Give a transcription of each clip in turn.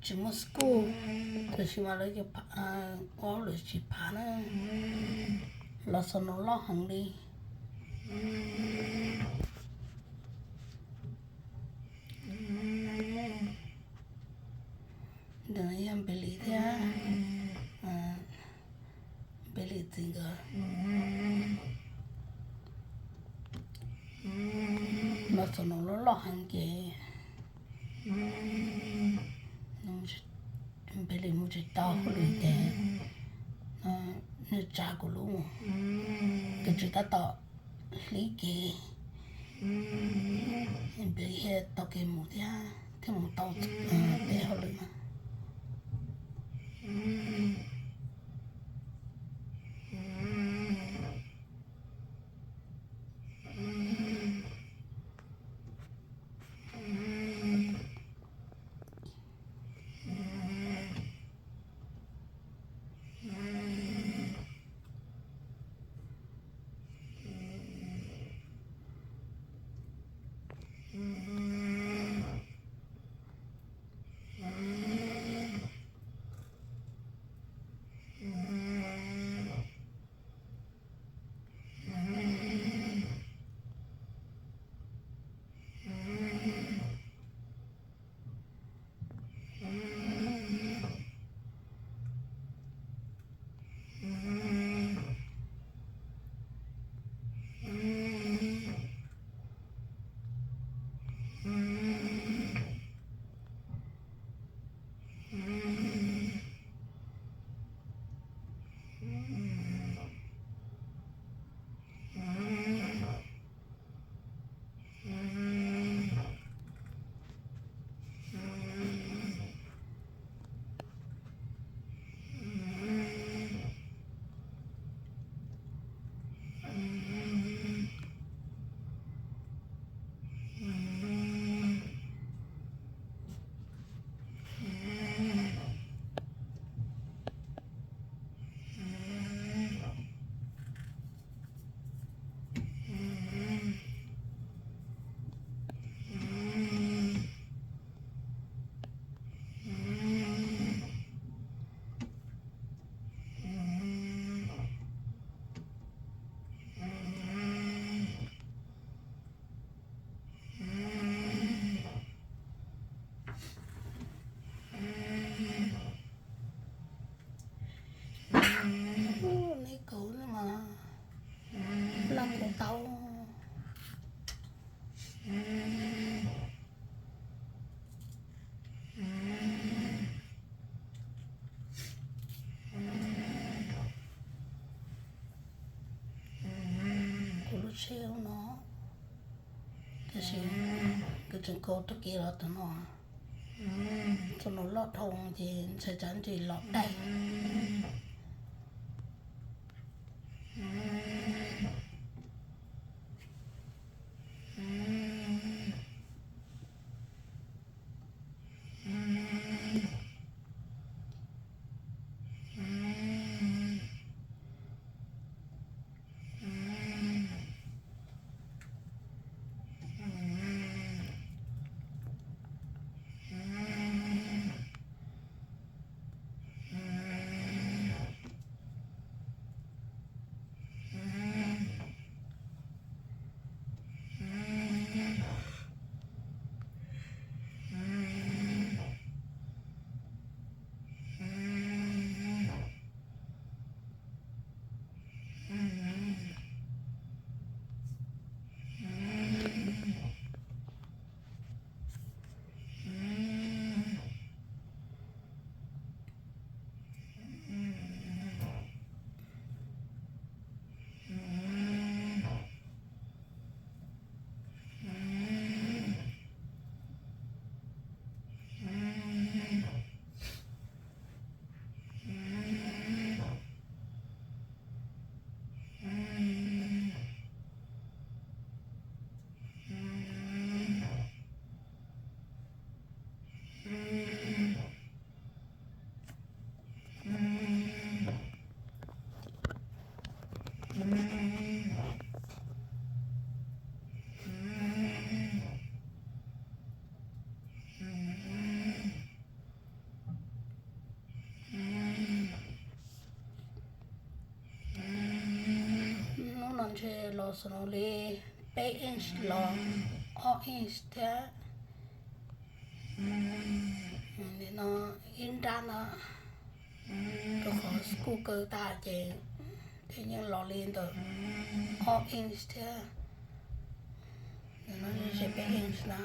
tsis muaj school, tiam sis mas lawv ua hauj lwm tsis phav na, los xoom no loj heev li. Ntawm no yog Npes Lis thiab, Npes Lis txiv nkawd los xoom no loj loj heev ces Npes Lis mus tsis tau hauj lwm ces nws tsa kuv lub mus, kuv tsis tab tom hlib kev, Npes Lis thiaj tau kev mus thiab thiaj mus tau peb hauj lwm na. Neb kaus mas laj kuv tau. Kuv lub tsheb no, tiam sis kuv tseem kaus tau kev los tam no, txog no loj dhau ces ntshai tsam ntshe los daig. Los xwb no li peb inch los ob inch thiab. No ib nrab no rau qhov kuj kaw tas ces thiaj yeej los li ntawm ob inch thiab. No ces peb inch na.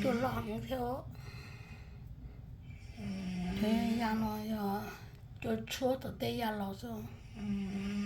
Cua los heev thiab. Tej yaj no yog cua tshuab tom tej yaj los xwb.